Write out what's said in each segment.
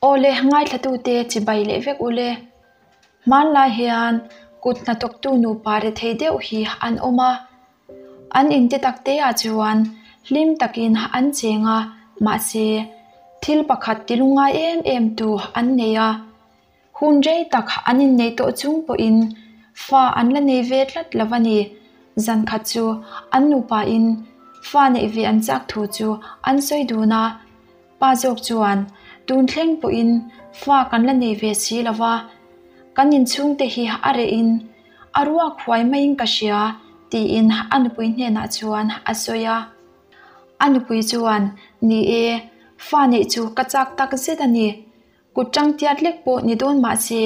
Awle, ngaithlatute chibai leh vek ule. Hmanlai hian kut hnathawktu nupa rethei deuh hi an awm a. An inte takteah chuan hlim takin an cheng a, mahse, thil pakhat tilungngai em em tu an nei a. Hun rei tak an inneih tawh chung pawhin fa an la nei ve tlat lo a ni. Zan khat chu an nupain fa neih ve an chak thu chu an sawi dun a. Pa zawk chuan, Tun thleng pawhin fa kan la nei ve si lo va, kan inchhungte hi a rehin a ruak huai maiin ka hria, tiin a nupui hnenah chuan a sawi a. A nupui chuan, Ni e, fa neih chu ka chak tak zet a ni. Kut tang tiat lek pawh ni dawn mah se,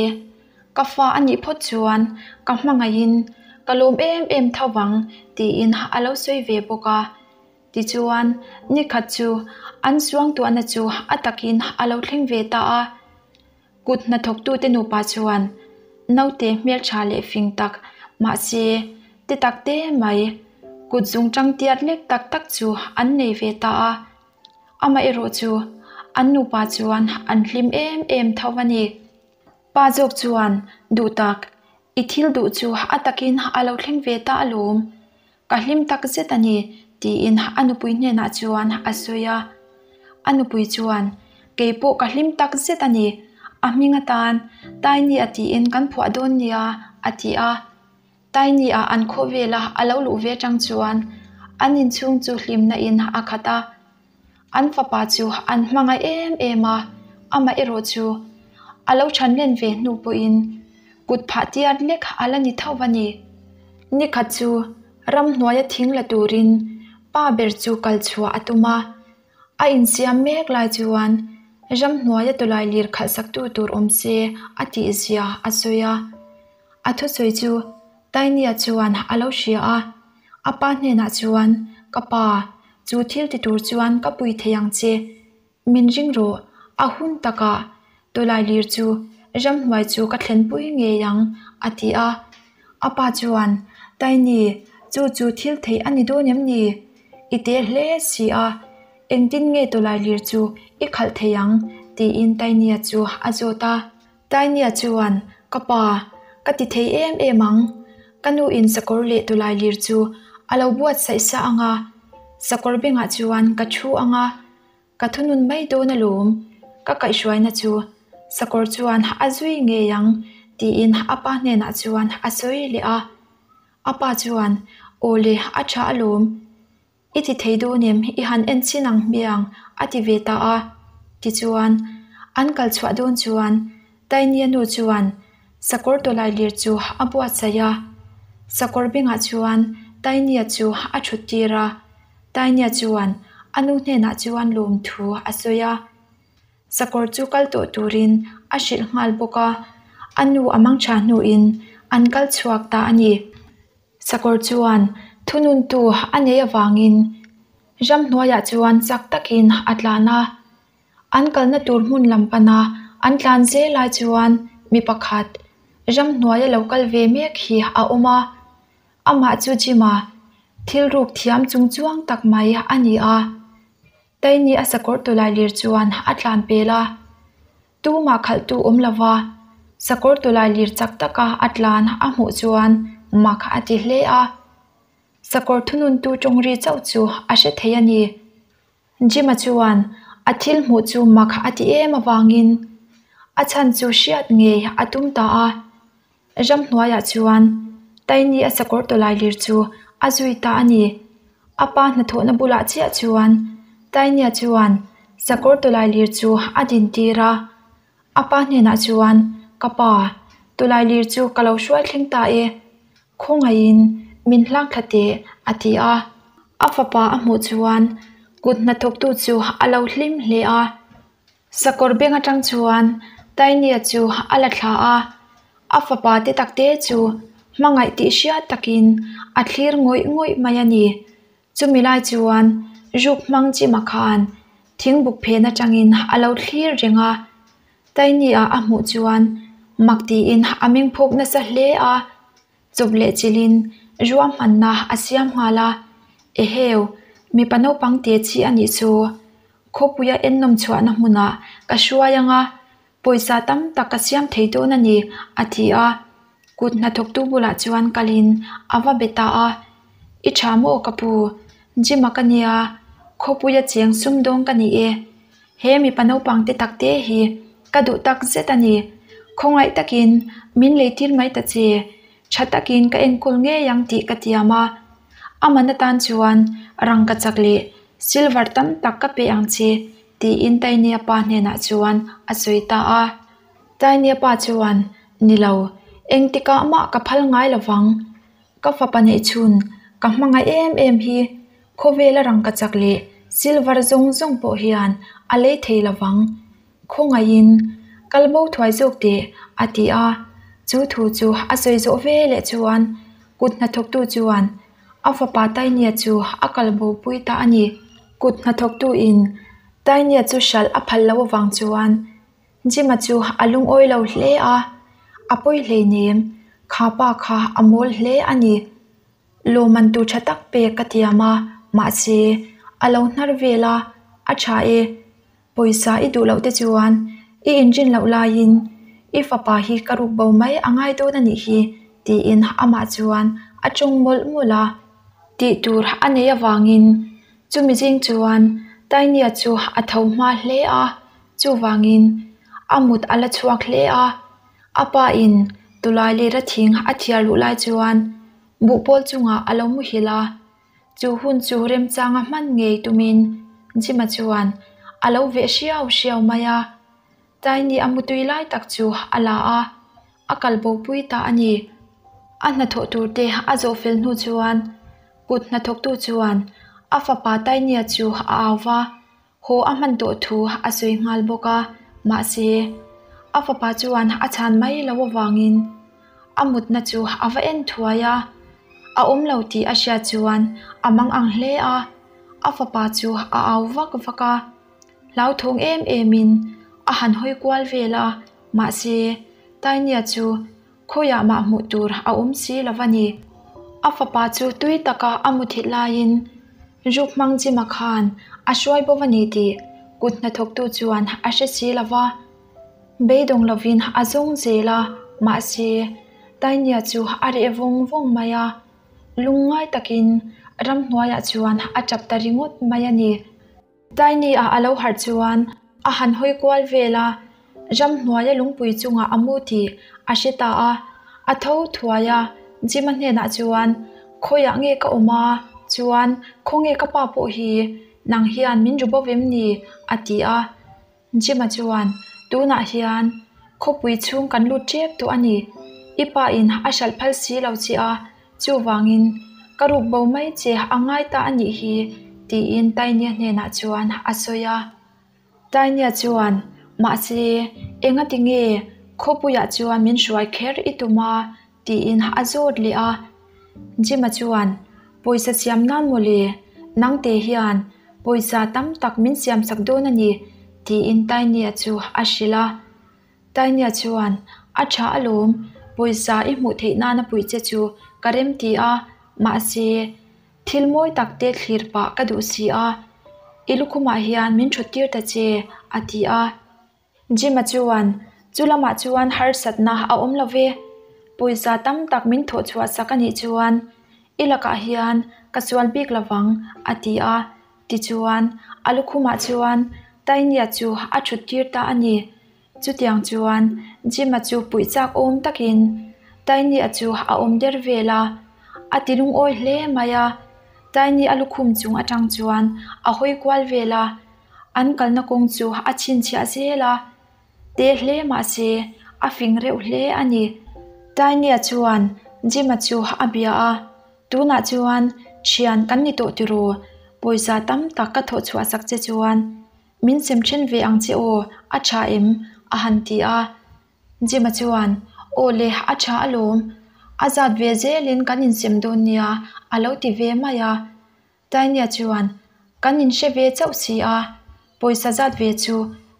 ka fa a nih phawt chuan ka hmangaihin ka lawm em em tho vang, tiin a lo sawi ve bawk a. Tichuan, nikhat chu an suangtuahna chu a takin a lo thleng ve ta a. Kut hnathawktute nupa chuan naute hmeltha leh fing tak, mahse ti tak te mai, kut zungtang tiat lek tak tak chu an nei ve ta a. Amaherawh chu an nupa chuan an hlim em em tho a ni. Pa zawk chuan, Duhtak, i thil duh chu a takin a lo thleng ve ta alawm. Ka hlim tak zet a ni, tiin a nupui hnenah chuan a sawi a. A nupui chuan, Kei pawh ka hlim tak zet a ni, a hming atan Tiny-a tiin kan phuah dawn nia, a ti a. Tiny-a an khawvela a lo luh ve atang chuan an inchhung chu hlimna in a khat a. An fapa chu an hmangaih em em a, amah erawh chu a lo than len ve hnu pawhin kut phah tiat lek a la ni tho a ni. Nikhat chu ramhnuaia thing la turin pa ber chu kal chhuah a tum a, a insiam mek lai chuan ramhnuaia tawlai lir khalhsaktu tur awm se a tihzia a sawi a. A thusawi chu Tainia chuan a lo hria a, a pa hnenah chuan, Ka pa, chu thil ti tur chuan ka pui thei ang che. Min ring rawh, a hun takah tawlai lir chu ramhnuai chu ka thlenpui ngei ang, a ti a. A pa chuan, Taini, chu chu thil theih a ni dawn em ni? I te hle si a, engtin nge tawlai lir chu i khalh thei ang? tiin Tainia chu a zawt a. Tainia chuan, Ka pa, ka ti thei em em ang. Ka nu in sakawr leh tawlai lir chu a lo buatsaih sa ang a, sakawr bengah chuan ka thu ang a, ka thunun mai dawn alawm. Ka kaihhruaina chu sakawr chuan a zui ngei ang, tiin a pa hnenah chuan a sawi leh a. A pa chuan, Aw le, a tha alawm. I ti thei dawn em? I han en chin ang hmiang, a ti ve ta a. Tichuan, an kal chhuah dawn chuan Tainia nu chuan sakawr tawlai lir chu a buatsaih a. Sakawr bengah chuan Tainia chu a thut tir a. Tainia chuan a nu hnenah chuan lawmthu a sawi a. Sakawr chu kal tawh turin a hrilh nghal bawk a. A nu a mangtha hnuin an kal chhuak ta a ni. Sakawr chuan thununtu a nei avangin ramhnuaiah chuan chak takin a tlan a. An kalna tur hmun lam pana an tlan zel lai chuan mi pakhat ramhnuaia lo kal ve mek hi a awm a. Amah chu Jim-a thil ruk thiam chung chuang tak mai a ni a. Taini a sakawr tawlai lir chuan a tlan pel a. Tumah khalhtu awm lova sakawr tawlai lir chak taka a tlan a hmuh chuan mak a ti hle a. Sakawr thununtu tawng ri chauh chu a hre thei a ni. Jim-a chuan a thil hmuh chu mak a ti em avangin a chhan chu hriat ngei a tum ta a. Ramhnuaiah chuan Taini a sakawr tawlai lir chu a zui ta a ni. A pa hnathawhna bulah chiah chuan Tainia chuan sakawr tawlai lir chu a din tir a. A pa hnenah chuan, Ka pa, tawlai lir chu ka lo hruai thleng ta e. Khawngaihin min hlang thla teh, a ti a. A fapa a hmuh chuan kut hnathawktu chu a lo hlim hle a. Sakawr beng atang chuan Tainia chu a la thla a, a fapa te takte chu hmangaih tih hriat takin a thlir ngawih ngawih mai a ni. Chumi lai chuan ruk hmang chima khan thingbuk phen atangin a lo thlir reng a, Tainia a hmuh chuan mak tiin a mengphawk nasa hle a. Chawp leh chilhin ruahmanna a siam nghal a, Eheu, mipa naupang te chi a nih chu. Khawpuia ennawm chhuahna hmunah ka hruai ang a. Pawisa tam tak ka siam thei dawn a ni, a ti a. Kut hnathawktu bulah chuan kalin a va be ta a, I tha maw ka pu? Jim-a ka nia, khawpuia cheng sumdawng ka ni e. He mipa naupang te tak te hi ka duh tak zet a ni. Khawngaih takin min leitir mai ta che, tha takin ka enkawl ngei ang tih ka tiam a. A man atan chuan rangkachak leh silver tam tak ka pe ang che, tiin Tainia pa hnenah chuan a sawi ta a. Tainia pa chuan, Ni lo, engtikah mah ka phal ngai lo vang. Ka fapa neih chhun, ka hmangaih em em hi khawvela rangkachak leh silver zawng zawng pawh hian a lei thei lo vang. Khawngaihin, kal bo thuai zawk teh, a ti a. Chu thu chu a sawi zawh ve leh chuan kut hnathawktu chuan a fapa Tainia chu a kal bo pui ta a ni. Kut hnathawktu in Tainia chu hralh a phal lo avang chuan Jim-a chu a lungawi lo hle a, a pawi hleinem, kha pa kha a mawl hle a ni. Lawmman tur tha tak pek ka tiam a, mahse a lo hnar vel a, a tha e. Pawisa i duh loh te chuan i inrin loh laiin i fapa hi ka ruk bo mai a ngai dawn a nih hi tiin amah chuan a tawng mawlh mawlh a. Tih tur a neih avangin chumi zing chuan Tainia chu a tho hma hle a, chuvangin a mut a la chhuak hle a. A pa in tulai lera thing a thiar luh lai chuan buhpawl chungah a lo muhil a. Chu hun chu remchanga hman ngei tumin Jim-a chuan a lo veh hriau hriau mai a. Tiny a mutui lai tak chu a la a, a kal bopui ta a ni. A hnathawh tur te a zawh fel hnu chuan kut hnathawktu chuan a fapa Tiny-a chu a au va, haw a hman tawh thu a sawi nghal bawk a, mahse a fapa chuan a chhan mai lo avangin a mutna chu a va en thuai a, a awm lo tih a hriat chuan a mang ang hle a, a fapa chu a au vak vak a, hlauthawng em em in a han hawi kual vel a, mahse Tainia chu khawiah mah hmuh tur a awm si lo a ni. A fapa chu tui taka a muthilh laiin Ruk hmang Jima khan a hruai bo a ni tih kut hnathawktu chuan a hre si lo va. Beidawng lovin a zawng zel a, mahse Tainia chu a reh vawng vawng mai a. Lungngai takin ramhnuaiah chuan a tap ta ringawt mai a ni. Tiny-a a lo harh chuan a han hawi kual vel a, ramhnuaia lungpui chungah a mu tih a hre ta a. A tho thuai a, Jim-a hnenah chuan, Khawiah nge ka awm a? Chuan, khawnge ka pa pawh hi? Nang hian min ru bo vem ni? a ti a. Jim-a chuan, Tunah hian khawpui chhung kan lut tep tawh a ni. I pa in a hralh phal si lo che a, chuvangin ka ruk bo mai che a ngai ta a nih hi, tiin Tainia hnenah chuan a sawi a. Tainia chuan, Mahse, engati nge khawpuiah chuan min hruai kher i tum a? tiin a zawt leh a. Jim-a chuan, Pawisa siam nan mawle, nangte hian pawisa tam tak min siam sak dawn a ni, tiin Tainia chu a hrilh a. Tainia chuan, A tha alawm, pawisa i hmuh theih nana puih che chu ka rem ti a, mahse, thil mawi tak te thlir pah ka duh si a, i lukhumah hian min thut tir ta che, a ti a. Jim-a chuan, Chu lamah chuan harsatna a awm lo ve. Pawisa tam tak min thawh chhuah sak a nih chuan i lakah hian ka sual bik lo vang, a ti a. Tichuan, a lukhumah chuan Tainia chu a thut tir ta a ni. Chutiang chuan Jim-a chu puih chak awm takin Tainia chu a awm der vel a, a ti lungawi hle mai a. Tainia lukhum chung atang chuan a hawi kual vel a. An kalna kawng chu a chhinchhiah zel a, te hle mah se a fing reuh hle a ni. Tainia chuan Jim-a chu a bia a, Tunah chuan thian kan ni tawh tiraw, pawisa tam tak ka thawh chhuah sak che chuan min sem then ve ang che aw, a tha em? a han ti a. Jim-a chuan, Aw le, a tha alawm, a zat ve zelin kan insem dawn nia, a lo ti ve mai a. Tainia chuan, Kan inhre ve chauh si a, pawisa zat ve chu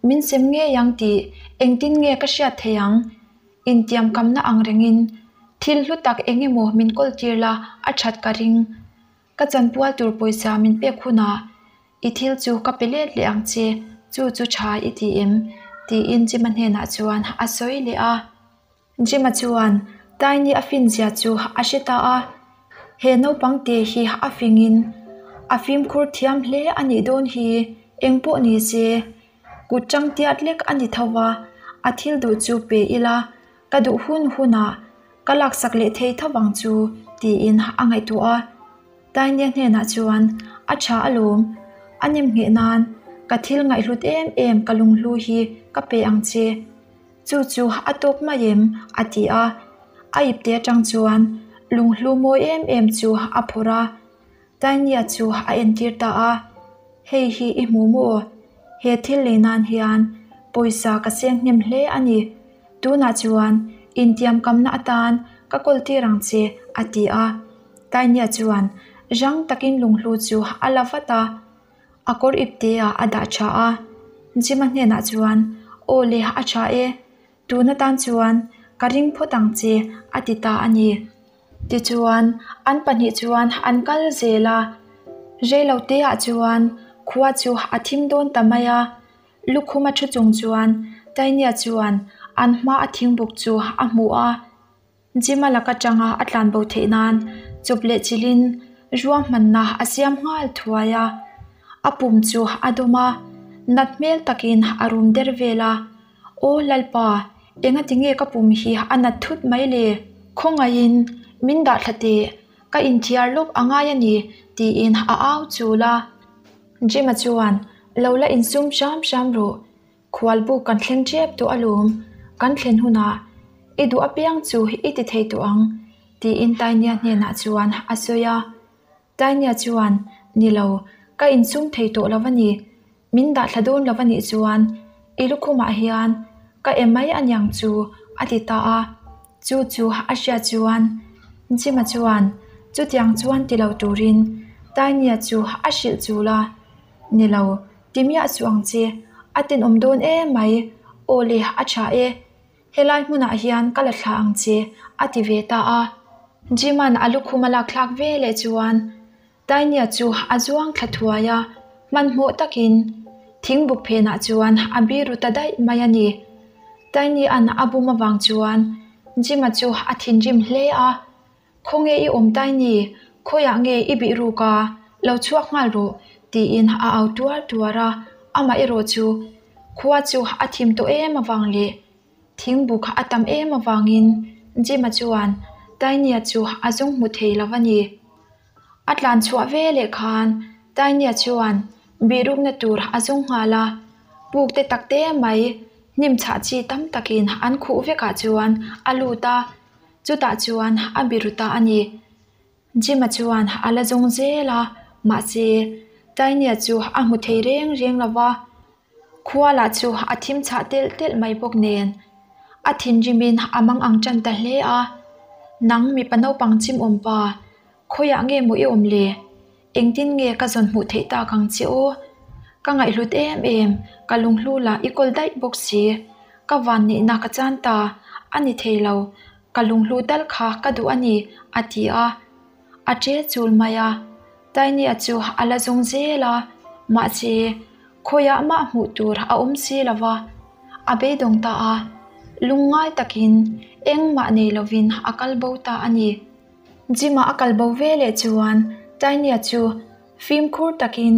min sem ngei ang tih engtin nge ka hriat thei ang? Intiamkamna ang rengin thil hlu tak eng emaw min kawl tir la a that ka ring. Ka chanpual tur pawisa min pek hunah i thil chu ka pe let leh ang che, chu chu tha i ti em? Tiin Jim-a hnenah chuan a sawi leh a. Jim-a chuan Tiny a finzia chu a hre ta a, He naupang te hi a fingin a fimkhur thiam hle a nih dawn hi, eng pawh ni se, kut chang tiat lek a ni tho va, a thil duh chu pe ila, ka duh hun hunah ka laksak leh thei tho vang chu, tiin a ngaihtuah a. Tainia hnenah chuan, A tha alawm, a nem ngheh nan ka thil ngaihhlut em em ka lunghlu hi ka pe ang che. Chu chu a tawk mai em? a ti a. A ipte atang chuan lunghlu mawi em em chu a phawrh a. Tainia chu a entir ta a, Hei hi i hmu maw? He thil lei nan hian pawisa ka seng hnem hle a ni. Tunah chuan intiamkamna atan ka kawl tir ang che, a ti a. Tainia chuan rang takin lunghlu chu a la vat a, a kawr ipte ah a dah tha a. Jim-a hnenah chuan, Aw le, a tha e. Tun atan chuan ka ring phawt ang che, a ti ta a ni. Tichuan, an pahnih chuan an kal zel a. Reiloteah chuan khua chu a thim dawn ta mai a. Lukhum a thu chung chuan Tainia chuan an hma a thingbuk chu a hmu a. Jim-a lak atanga a tlanbo theih nan chawp leh chilhin ruahmanna a siam nghal thuai a. A pum chu a dawm a, nat hmel takin a rum der vel a. Aw Lalpa, engati nge ka pum hi a nat thut mai le? Khawngaihin min dah thla teh, ka inthiar lawk a ngai a ni, tiin a au chul a. Jim-a chuan, Lo la insum hram hram rawh, khualbuk kan thleng tep tawh alawm, kan thlen hunah i duh apiang chu i ti thei tawh ang, tiin Tainia hnenah chuan a sawi a. Tainia chuan, Ni lo, ka insum thei tawh lo a ni. Min dah thla dawn lo a nih chuan i lukhumah hian ka em mai a niang chu, a ti ta a. Chu chu a hriat chuan Jim-a chuan chutiang chuan ti lo turin Tainia chu a hrilh chul a. Ni lo, ti miah suh ang che, a tenawm dawn em mai. Aw le, a tha e. Helai hmunah hian ka la thlah ang che, a ti ve ta a. Jim-a'n a lukhum a lak thlak ve leh chuan Tainia chu a zuang thla thuai a, hmanhmawh takin thingbuk phenah chuan a biru ta daih mai a ni. Tainia-a'n a bum avang chuan Jim-a chu a thinrim hle a, Khawnge i awm Taini, khawiah nge i bih ruk a, lo chhuak nghal rawh, tiin a au tuar tuar a, amah erawh chu khua chu a thim tawh em avang leh thingbuk a tam em avangin Jim-a chuan Tainia chu a zawng hmu thei lo a ni. A tlan chhuah ve leh khan Tainia chuan bihrukna tur a zawng nghal a, puk te tak te mai hnim chhah chi tam takin an khuh vekah chuan a lut a, chutah chuan a biru ta a ni. Jim-a chuan a la zawng zel a, mahse Tainia chu a hmu thei reng reng lo va. Khua lah chu a thim chhah telh telh mai bawk nen a thinrimin a mang ang tan ta hle a, Nang mipa naupang chim awm pa, khawiah nge maw i awm le? Engtin nge ka zawn hmuh theih tak ang che aw? Ka ngaihhlut em em, ka lunghlu lah i kawl daih bawk si. Ka vanneihna ka chan ta, a ni thei lo, ka lunghlu tal kha ka duh a ni, a ti a. A ṭe chul mai a, Tainia chu a la zawng zel a, mahse khawiah mah hmuh tur a awm si lo va, a beidawng ta a, lungngai takin engmah nei lovin a kal bo ta a ni. Jim-a a kal bo ve leh chuan Tainia chu fimkhur takin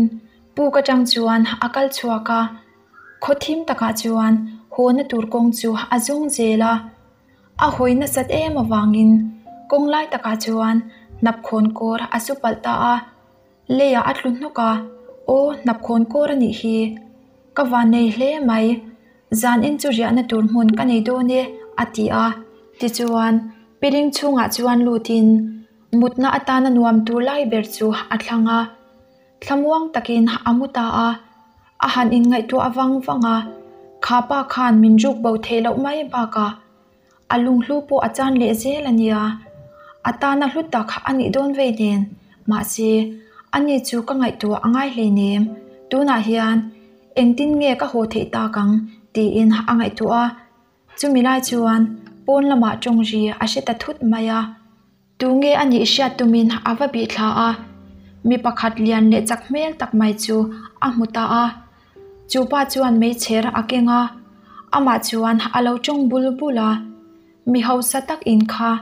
puk atang chuan a kal chhuak a, khaw thim takah chuan hawna tur kawng chu a zawng zel a. A hawi nasat em avangin kawng lai takah chuan hnapkhawn kawr a su palh ta a, leiah a tlu hnawk a, Aw hnapkhawn kawr a nih hi, ka van nei hle mai, zanin chu riahna tur hmun ka nei dawn e a ti a. Tichuan piling chhungah chuan lutin mutna atana nuam tur lai ber chu a thlang a. Thlamuang takin a mu ta a, a han inngaihtuah vang vang a, kha pa khan min ruk bo theih loh mai bakah a lunghlu pawh a chan leh zel a nia, a tana hlu tak a nih dawn vei nen, mahse ani chu ka ngaihtuah a ngai hleinem, tunah hian engtin nge ka haw theih tak ang tiin a ngaihtuah a, chumi lai chuan pawn lamah tawng ri a hre ta thut mai a. Tunge a nih hriat tumin a va bih thla a, mi pakhat lian leh chak hmel tak mai chu a hmu ta a. Chu pa chuan meichher a keng a, Amah chuan a lo tawng bul bul a, Mi hausa tak in kha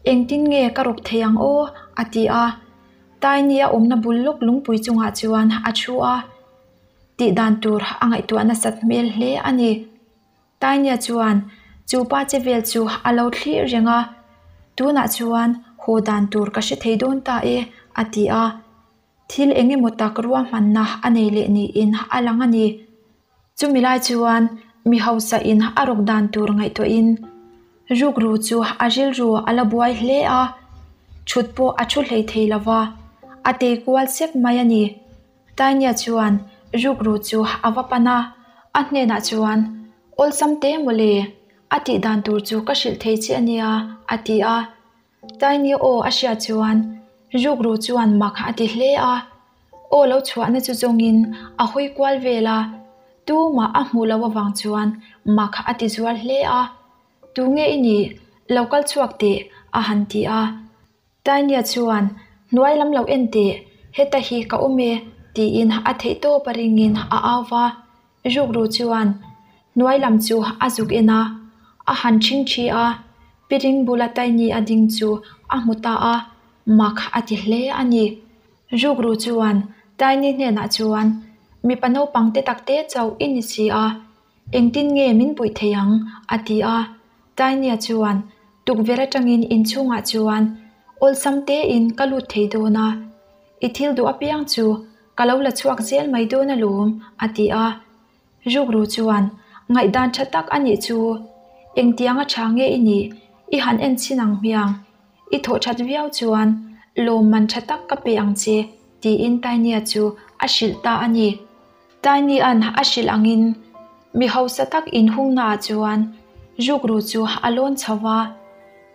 engtin nge ka rawk thei ang aw? a ti a. Tiny a awmna bul lawk lungpui chungah chuan a thu a, tih dan tur a ngaihtuah nasat hmel hle a ni. Tainia chuan chu pa che vel chu a lo thlir reng a, Tunah chuan haw dan tur ka hre thei dawn ta e, a ti a. Thil eng emaw tak ruahmanna a nei leh niin a lang a ni. Chumi lai chuan mi hausa in a rawk dan tur ngaihtuahin rukru chu a rilru a la buai hle a, thut pawh a thu hlei thei lo va, a tei kual sek mai a ni. Tainia chuan rukru chu a va pan a, a hnenah chuan, Awlsam te mawle, a tih dan tur chu ka hrilh thei che a nia, a ti a. Tainia aw a hriat chuan rukru chuan mak a ti hle a, aw lo chhuahna chu zawngin a hawi kual vel a, tumah a hmuh loh avang chuan mak a ti zual hle a, Tunge i nih? Lo kal chhuak teh, a han ti a. Tainia chuan, Hnuai lam lo en teh, heta hi ka awm e, tiin a theih tawp a ringin a au va. Rukru chuan hnuai lam chu a zuk en a, a han ṭhing ṭhi a, piring bula Taini a ding chu a hmu ta a, mak a ti hle a ni. Rukru chuan Taini hnenah chuan, Mipa naupang te tak te chauh i ni si a, Engtin nge min puih thei ang? a ti a. Tainia chuan tukverh atangin inchhungah chuan awlsam tein ka lut thei dawn a, i thil duh apiang chu ka lo la chhuak zel mai dawn alawm, a ti a. Rukru chuan ngaihdan tha tak a nih chu, engtianga tha nge i nih i han en chhin ang hmiang, i thawh that viau chuan lawmman tha tak ka pe ang che, tiin Tainia chu a hrilh ta a ni. Tiny-a'n a hrilh angin mi hausa tak inhungnaah chuan rukru chu a lawn chho va,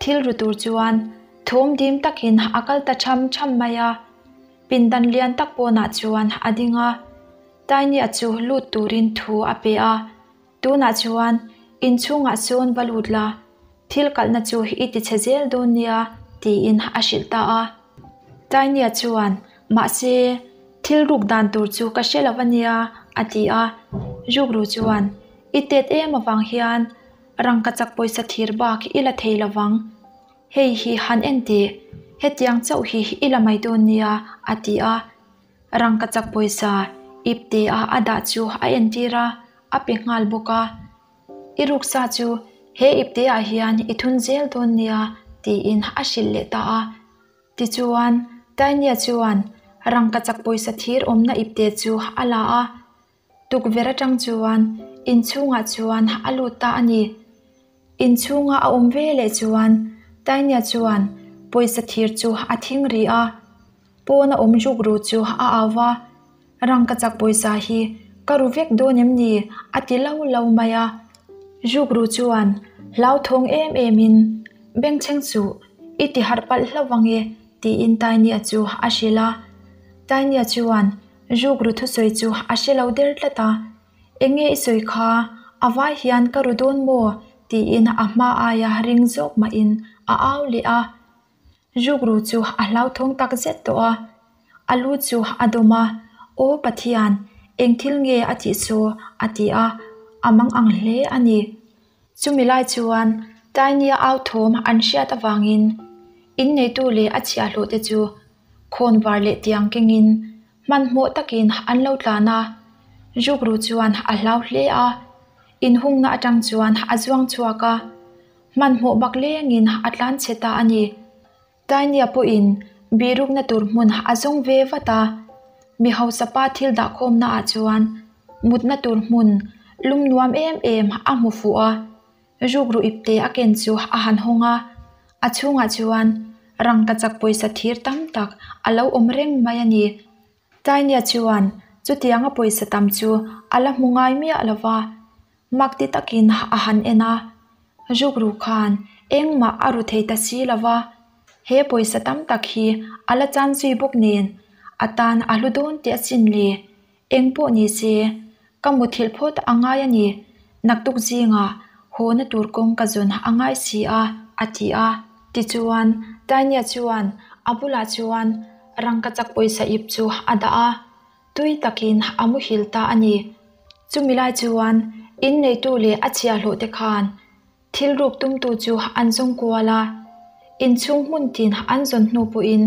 thil ru tur chuan thawm dim takin a kal ta tham tham mai a. Pindan lian tak pawnah chuan a ding a, Tiny-a chu lut turin thu a pe a, Tunah chuan inchhungah sawn va lut la, thil kalhna chu i ti chhe zel dawn nia, tiin a hrilh ta a. Tainia chuan, Mahse, thil ruk dan tur chu ka hre lo a nia, a ti a. Rukru chuan, I tet em avang hian rangkachak pawisa thir bak i la thei lo vang. Hei hi han en teh, hetiang chauh hi i la mai dawn nia, a ti a. Rangkachak pawisa ipte a a dah chu a entir a, a pe nghal bawk a. I ruksa chu he ipte ah hian i thun zel dawn nia tiin a hrilh leh ta a. Tichuan, Tainia chuan rangkachak pawisa thir awmna ipte chu a la a. Tukverh atang chuan inchhungah chuan a lut ta a ni. Inchhunga a awm ve leh chuan Tainia chuan pawisa thir chu a thing ri a. Pawn a awm ruk ru chu a au va, Rangkachak pawisa hi ka ru vek dawn em ni? a ti lo lo mai a. Ruk ru chuan hlauthawng em em in, Bengchheng suh, i ti harh palh hlauh ang e, tiin Tainia chu a hrilh a. Tainia chuan ruk ru thusawi chu a hre lo der tlat a, Enge i sawi kha, a vai hian ka ru dawn maw? tiin a hma aia ring zawk mahin a au leh a. Rukru chu a hlauthawng tak zet tawh a, a lu chu a dawm a, Aw Pathian, eng thil nge a tih chu? a ti a, a mang ang hle a ni. Chumi lai chuan Tainia au thawm an hriat avangin inneitu leh a chhiahhlawh te chu khawnvar leh tiang kengin hmanhmawh takin an lo tlan a, Rukru chuan a hlau hle a, inhungna atang chuan a zuang chhuak a. Hmanhmawh bak lengin a tlan chhe ta a ni. Tainia pawhin bihrukna tur hmun a zawng ve vat a, mi hausa pa thil dahkhawmna ah chuan mutna tur hmun lum nuam em em a hmu fuh a, rukru ipte a ken chu a han hawng a, a chhungah chuan rangkachak pawisa thir tam tak a lo awm reng mai a ni. Tainia chuan chutianga pawisa tam chu a la hmu ngai miah lo va. Mak ti takin a han en a, Rukru khan engmah a ru thei ta si lo va, he pawisa tam tak hi a la chan zui bawk nen a tan a hlu dawn teh asin le, eng pawh ni se ka muthilh phawt a ngai a ni, naktuk zingah hawna tur kawng ka zawn a ngai si a, a ti a. Tichuan, Tainia chuan a bulah chuan rangkachak pawisa ip chu a dah a. Tui takin a muhil ta a ni. Chumi lai chuan In neitu leh a chhiahhlawh te khan thil ruk tumtu chu an zawng kual a, inchhung hmun tin an zawn hnu pawhin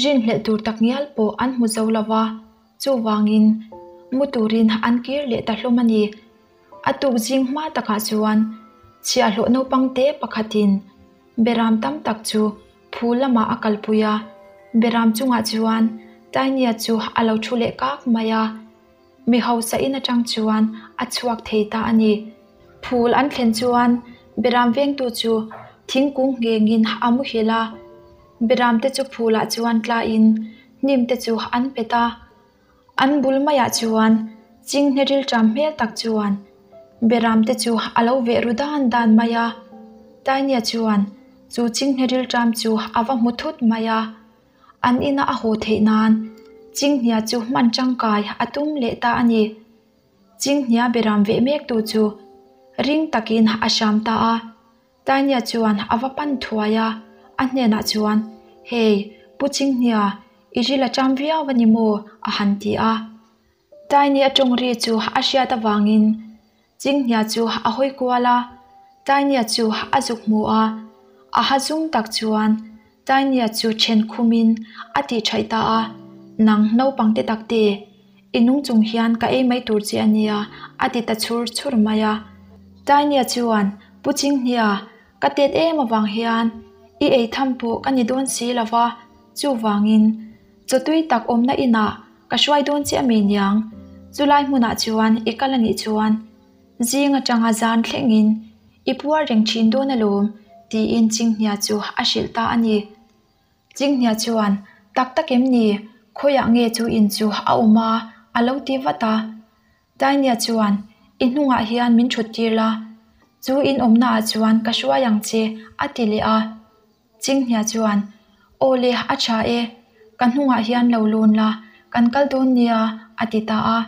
rinhlelh tur tak ngial pawh an hmu zo lo va, chuvangin mu turin an kir leh ta hlawm a ni. A tuk zing hma takah chuan chhiahhlawh naupang te pakhatin beram tam tak chu phul lamah a kalpui a, beram chungah chuan Tainia chu a lo thu leh kak mai a. Mi hausa in atang chuan a chhuak thei ta a ni. Phul an thlen chuan beram vengtu chu thingkung nghengin a muhil a, beram te chu phulah chuan tlain hnim te chu an pet a. An bul maiah chuan chinghne rilṭam hmel tak chuan beram te chu a lo veh ru dan dan mai a. Tainia chuan chu chinghne rilṭam chu a va hmu thut mai a. An ina a haw theih nan chinghnia chu hman tangkai a tum leh ta a ni. Chinghnia beram veh mek tu chu ring takin a hram ta a. Tainia chuan a va pan thuai a, a hnenah chuan, Hei, Pu Chinghnia, i ril a ṭam viau a ni maw? a han ti a. Tainia ṭawng ri chu a hriat avangin Chinghnia chu a hawi kual a, Tainia chu a zuk hmu a, a ha zum tak chuan Tainia chu ṭhen khumin a tih ṭhaih ta a, Nang naupang te tak te, i nung chung hian ka ei mai tur che a nia, a ti ta chhur chhur mai a. Tainia chuan, Pu Chinghnia, ka tet em avang hian i ei tham pawh ka ni dawn si lo va, chuvangin chaw tui tak awmna inah ka hruai dawn che a mi niang, chulai hmunah chuan i kal a nih chuan zing atanga zan thlengin i puar reng thin dawn alawm tiin Chinghnia chu a hrilh ta a ni. Chinghnia chuan, Tak tak em ni? Khawiah nge chu in chu a awm a? a lo ti vat a. Tainia chuan, I hnungah hian min thut tir la, chu in awmnaah chuan ka hruai ang che, a ti leh a. Chinghnia chuan, Aw le, a tha e, ka hnungah hian lo lawn la, kan kal dawn nia, a ti ta a.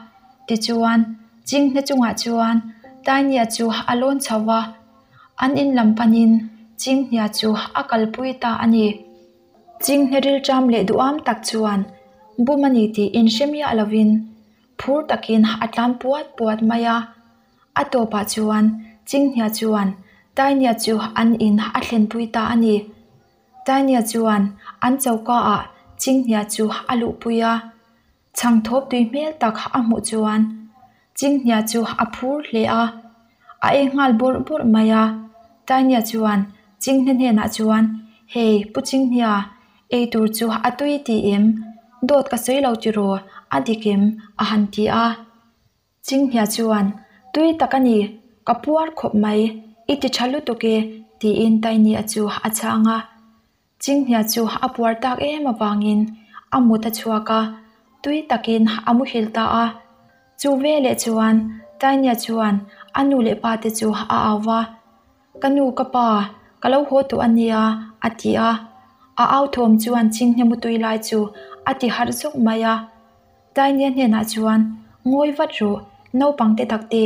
Tichuan, Chinghne chungah chuan Tainia chu a lawn chho va, an in lam panin Chinghnia chu a kalpui ta a ni. Chinghne rilṭam leh duham tak chuan bum a ni tih inhre miah lovin phur takin a tlan puat puat mai a. A tawpah chuan Chinghnia chuan Tainia chu an in a thlenpui ta a ni. Tainia chuan an choka ah Chinghnia chu a luhpui a. Chhang thawp tui hmel tak a hmuh chuan Chinghnia chu a phur hle a, a ei nghal bawrh bawrh mai a. Tainia chuan Chinghne hnenah chuan, Hei, Pu Chinghnia, ei tur chu a tui ti em? Dawt ka sawi lo tiraw, a dik em? a han ti a. Chinghnia chuan, Tui tak a ni, ka puar khawp mai, i ti tha lutuk e, tiin Tainia chu a chhang a. Chinghnia chu a puar tak em avangin a mut a chhuak a, tui takin a muhil ta a. Chu veleh chuan Tainia chuan a nu leh pa te chu a au va, Ka nu ka pa, ka lo haw tawh a nia, a ti a. A au thawm chuan Chinghnia mutui lai chu a ti harh zawk mai a. Tainia hnenah chuan, Ngawi vat rawh, naupang te tak te,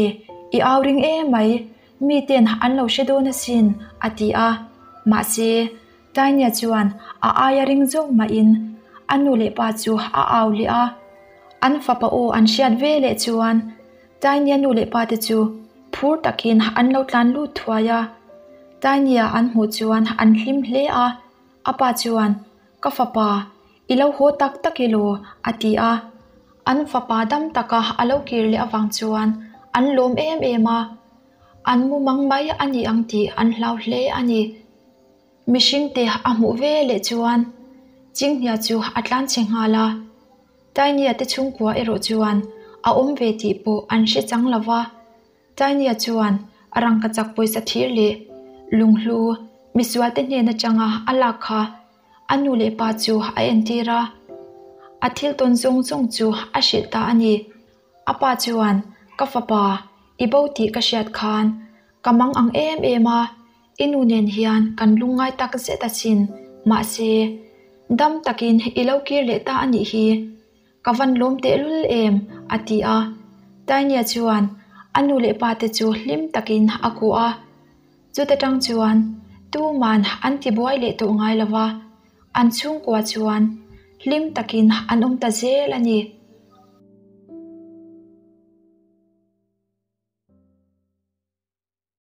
i au ring em mai, miten an lo hre dawn asin, a ti a. Mahse, Tainia chuan a aia ring zawk mahin a nu leh pa chu a au leh a. An fapa aw an hriat ve leh chuan Tainia nu leh pa te chu phur takin an lo tlan lut thuai a. Tainia an hmuh chuan an hlim hle a, a pa chuan, Ka fapa, I lo haw tak tak elaw? a ti a. An fapa dam taka a lo kir leh avang chuan an lawm em em a, an mu mang mai a ni ang tih an hlau hle a ni. Mihringte a hmuh ve leh chuan Chinghnia chu a tlan chhe nghal a. Tainia te chhungkua erawh chuan a awm ve tih pawh an hre chang lo va. Tainia chuan a rangkachak pawisa thir leh lunghlu misualte hnen atanga a lak kha a nu leh pa chu a entir a, a thil tawn zawng zawng chu a hrilh ta a ni. A pa chuan, Ka fapa, i bo tih ka hriat khan ka mang ang em em a, i nu nen hian kan lungngai tak zet asin, mahse, dam takin i lo kir leh ta a nih hi. Ka van lawm tehlul em? a ti a. Tainia chuan a nu leh pa te chu hlim takin a kuah a. Chuta tang chuan tuman an ti buai leh tawh ngai lo va, an chhungkua chuan hlim takin an awm ta zel a ni.